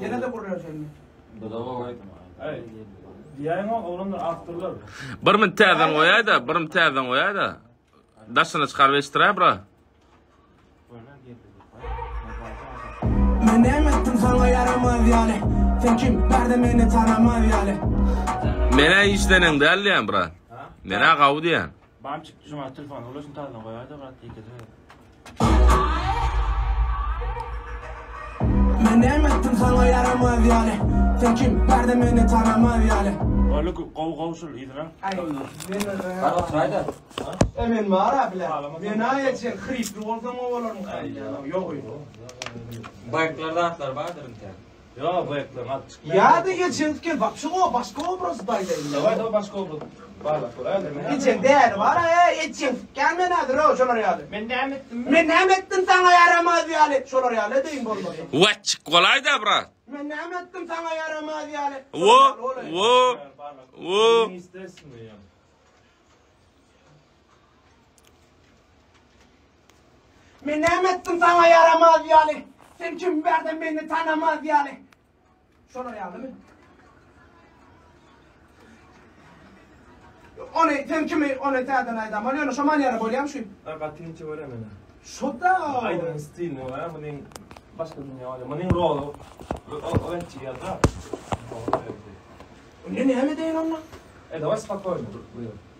Ýene-de gürleşelim. Bu da gowy. Aý. Diýäýiň oglanlar awtorlar. Bir min täzeden goýaý-da, bir min täzeden goýaý-da. Daşyna çykaryp eşitdiräý bra. Men näme etdim saňa ýaramaz ýaly? Sen kim? Bärde meni tanamaz ýaly. Menä işlenen däl diýýän bra. Menä gawy diýýän. Bamçyk şuňa telefon ulaşyn täzeden goýaý-da brat ýekeje. Men näme etdim saňa ýaramaz ýaly? Sen kim? Bärde meni tanamaz ýaly. Boldy gowy gowy şul yzyna. Aý, men Bar oturaýda. E men bar-a bile. Men aý sen hripli bolsaň o bolarmyka diýýän. Ýok. Baýklar zatlar bardyr intäk. Ýok, baýklaryň alyp çykmaýar. Ýa-da geçen gel wapşe o başga obraz daýdaýyn. Daway daway başga obraz. Barlap göräýeli. Geçen däli bar-a, e, etjeň sikýän men häzir o şolar ýaly. Men näme etdim? Men näme etdim saňa ýaramaz ýaly? Şolar ýaly edeýin bolmasa. Wetçik bolaýda brat. Men näme etdim saňa ýaramaz ýaly? Wo, wo, wo. Men näme etdim saňa ýaramaz ýaly? Sen kim bärde meni tanamaz ýaly? Şolar ýalymy? Ony sen kimi ony täzeden aýdam. Ol ýöne şo manýara bolýam şu. Ha gaty inçe görýän men. Şo-da. Aýdymyň stilini görýän, munyň başga dünýä bolýar. Munyň roly o o etjek ýa-da. Ne näme edeýin onda? E daway spokojno.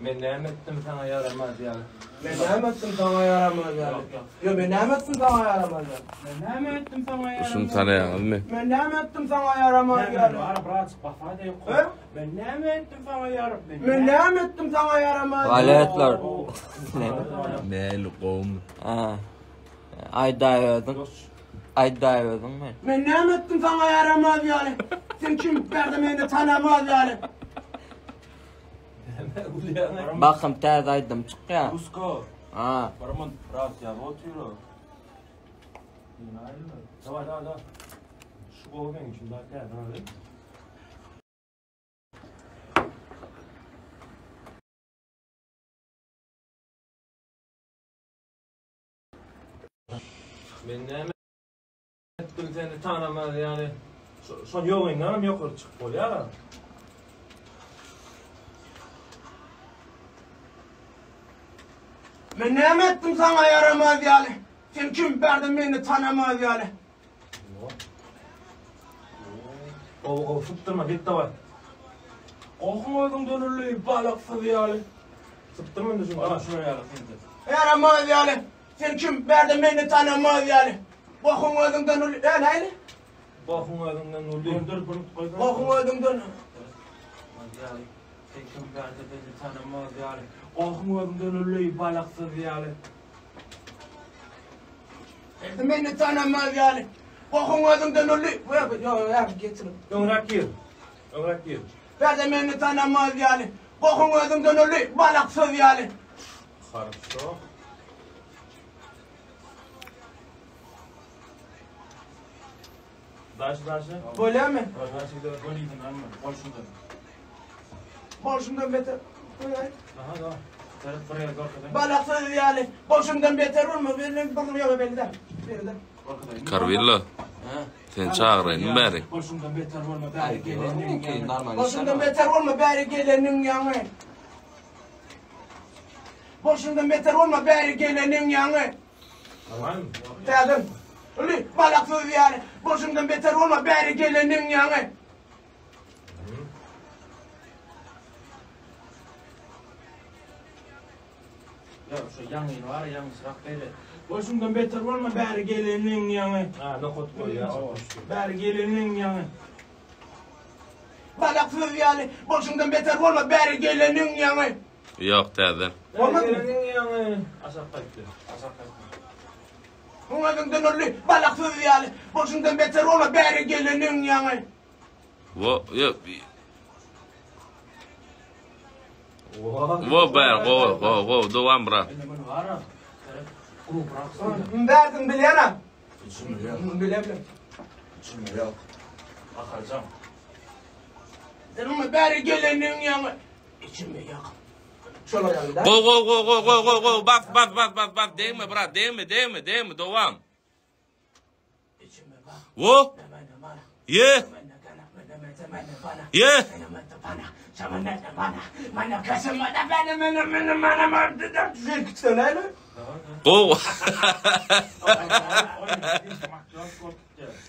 Men näme etdim saňa ýaramaz ýaly? Men näme etdim saňa ýaramaz ýaly? Ýo, men näme etdim saňa ýaramaz ýaly? Men näme etdim saňa ýaramaz? Şuny tanaýaňyzmy? Men näme etdim saňa ýaramaz ýaly? Bar, brat, basaý-da ýok. Men näme etdim saňa ýaramaz? Men näme etdim saňa ýaramaz? Waletler. Näli gowmy? Ha. Aýdaý özüň. Aýdaý özüň men. Men näme etdim saňa ýaramaz ýaly? Sen kim? Bärde meni tanamaz ýaly. Bakym täze aýdym çykýar. Rusko. Ha. Bir mun brat ýazyp otyr o. Daway, daway, daway. Şu gowy meň üçin daha täze aýdym. Men näme etdim seni tanamaz ýaly. Şon ýogyndan hem ýokary çykyp bolýar. Men näme etdim saňa ýaramaz ýaly? Sen kim bärde meni tanamaz ýaly? Gowy gowy sypdyrma git daway. Gohuň özüňden uly balaksyz ýaly. Sypdyrma indi şuny. Şular ýaly sende. Ýaramaz ýaly. Sen kim bärde meni tanamaz ýaly. Gohuň özüňden uly. E näli? Gohuň özüňden uly. Gönder bir goý. Gohuň özüňden. Ýaly. Sen kim bärde meni tanamaz ýaly. Gohuň özüňden uly balaksyz ýaly. Bärde meni tanamaz ýaly. Gohuň özüňden uly. Ýok, ýok, geçirin. Öňräk gir. Öňräk gir. Bärde meni tanamaz ýaly. Gohuň özüňden uly, balaksyz ýaly. Хорошо. Daş daşy. Bolýarmy? Daşy gider. Gol yzyndan mı? Bolşundan. Bolşundan beter. Aha da. Taraf buraya gorkadan. Balaksyz ýaly. Bolşundan beter bolma. Belli bir ýola belli däl. Belli däl. Karwilla. Seni çagyraýynmy bäri? Bolşundan beter bolma bäri geleniň ýaňy. Bolşundan beter bolma bäri geleniň ýaňy. Bolşundan beter bolma bäri geleniň ýaňy. Täzem. Uly balaksyz ýaly. Bolşundan beter bolma bäri geleniň ýaňy. Ýok, şu ýaňyny bar, ýaňyşrak beýle. Bolşuňdan beter bolma bäri geleniň ýaňy. Ha, nokat goýýar. Bäri geleniň ýaňy. Balaksyz ýaly, bolşuňdan beter bolma bäri geleniň ýaňy. Ýok, täzeden. Bolmadymy? Geleniň ýaňy. Aşak gaýtdy. Aşak gaýtdy. Özüňden uly, balaksyz ýaly, bolşuňdan beter bolma bäri geleniň ýaňy. Wo, ýok. Wo ber, gowy, gowy, gowy, dowam brat. Bärsin bilýän-ä. Bile bile. Ýok. Bakarjam. Sen oňa bäri geleniň ýaňy içimi ýak. Şolar ýaly da. Gowy, gowy, gowy, gowy, gowy, gowy, gowy, bas, bas, bas, bas, bas, degme brat, degme, degme, degme, dowam. Içime bak. Wo. Ye. Ye. Gowy.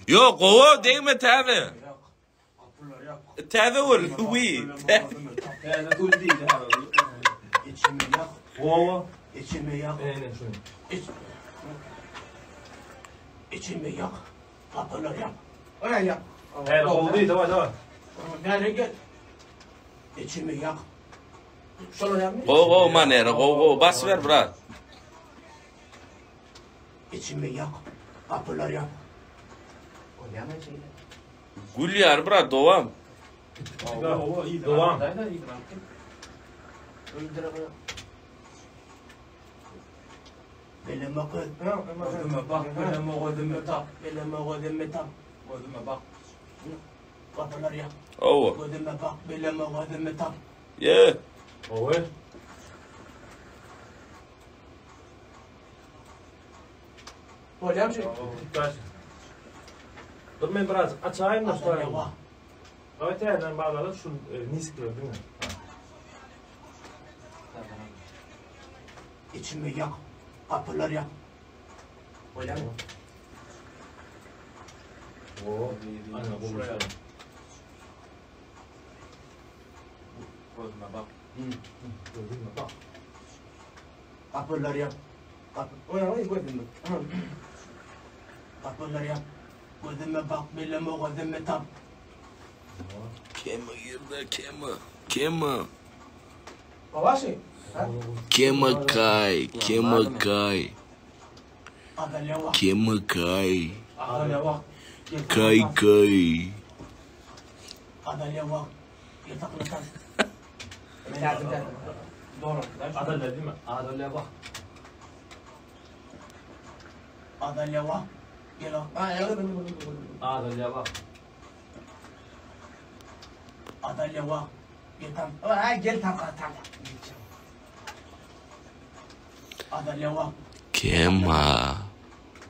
Ýok, gowy degme täze. Täze gül, wi. Täze gül diýdi. Içimi ýak. Gowy. Içimi ýak. Ene şuny. Içimi ýak. Gapylar ýap. Oýa ýap. Täze gowy diýdi, daway daway. Näre gel. Içimi ýak. Şolar ýakmy? Gowy gowy manera, gowy gowy. Bas ber brat. Içimi ýak. Gapylar ýap. Bolýamy şeýle? Gülýär brat, dowam. Dowam. Beleme göz. Gözüme bak, beleme gözüme tap. Beleme gözüme tap. Gözüme bak. Gapylar ýap. Owa. Gözüme bak, beleme gözüme tap. Ye. Gowy. Bolýamy şeýle? Daş. Dur men biraz açayım da Adalya şurayı. wah. Daway täzeden baglaly şu niskleri diňe. Içimi ýak. Gapylar ýap. Bolýamy? Oo, ana gowy. Gözüme bak. Gözüme bak. Gapylar ýap. Gapy. Oýa, gözüme. Gapylar ýap. Gözüme bak, beleme gözüme tap. Kema girdi, kema. Kema. Babaşy. Kema kay, kema kay. Adalya wah. Kema kay. Adalya bak. Kay kay. Adalya wah. Yataklı tas. Doğru. Adalya değil mi? Adalya bak. Adalya wah. Gel o. Adalya bak. Adalya wah. Gel tam. Ha gel tam tam. Adalya wah. Kema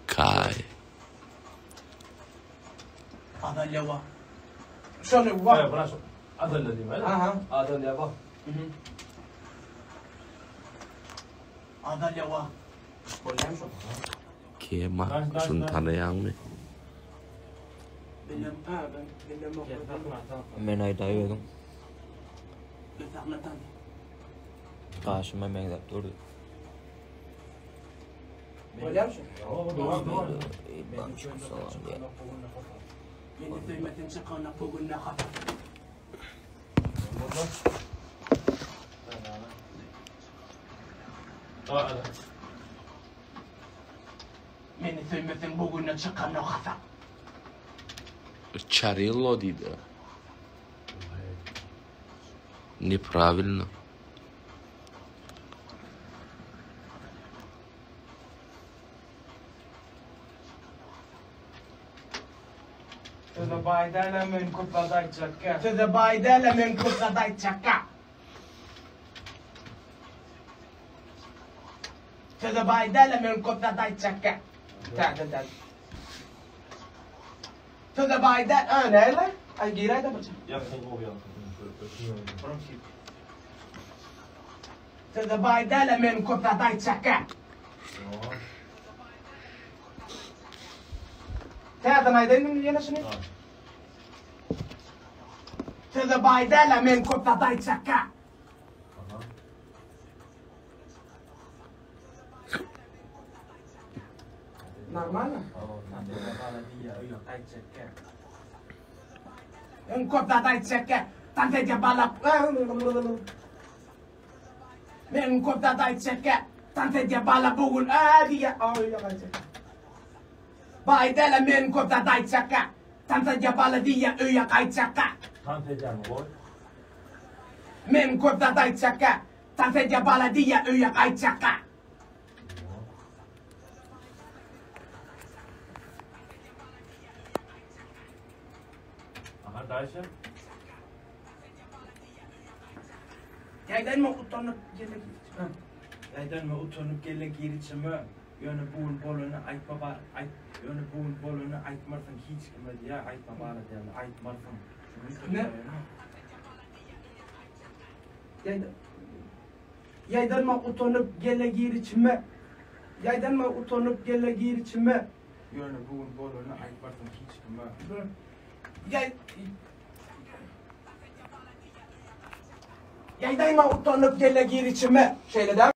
kay. Adalya wah. Şöyle wah. Evet, bırak. Adalya değil mi? Aha. Adalya bak. Adalya wah. Bolýamy şo? Kema. Şunu tanaýaňmy? Bilem, ha ben bilem o. Men aýdaý özüň. Yataklı tas. Gaşyma meňzäp durdy. Bolýamy şo? Dowam, dowam. Beni söýmesin çykana bugün ne hata. Daway, hadi. Beni söýmesin bugün ne çykana hata. Charillo diýdi. Неправильно. Söze baydayla men köp aýtjakka. Söze baýdala men köp çaka. Söze baýdala men köp çaka. Ta ta ta. Söze baýdala ha näle? Ay giräýde bu. Yapsın gowy yapsın. Söze baýdala men köp çaka. Täzeden aýdaýyn ýene şunu. Söze baýdala men köp çaka. Normal. En köp zat aýtjakka. Tans edýär balak. Men köp zat aýtjakka. Tans edýär bala bugün. A diýä. Ay aýtjak. Baýdala men köp zat aýtjakka. Tans edýär bala diýä öýe gaýtjakka. Tans edýärmi goý? Men köp zat aýtjakka. Tans edýär bala diýä öýe gaýtjakka. Aha, daýşa. Ýaýdanma utanyp gele Ýaýdanma utanyp gele gir içime. Ýöne bu gün bolany aýtma bar, aýt, ýöne bu gün bolany aýtmarsyň hiç kime diýýär, aýtma bara diýýär, aýtmarsyň. Ne? Ýaýdanma utanyp gele gir içime. Ýaýdanma utanyp gele gir içime. Ýöne bu gün bolany aýtmarsyň hiç kime. Ýaý Ýaýdanma utanyp gele gir içime. Şeýle dälmi?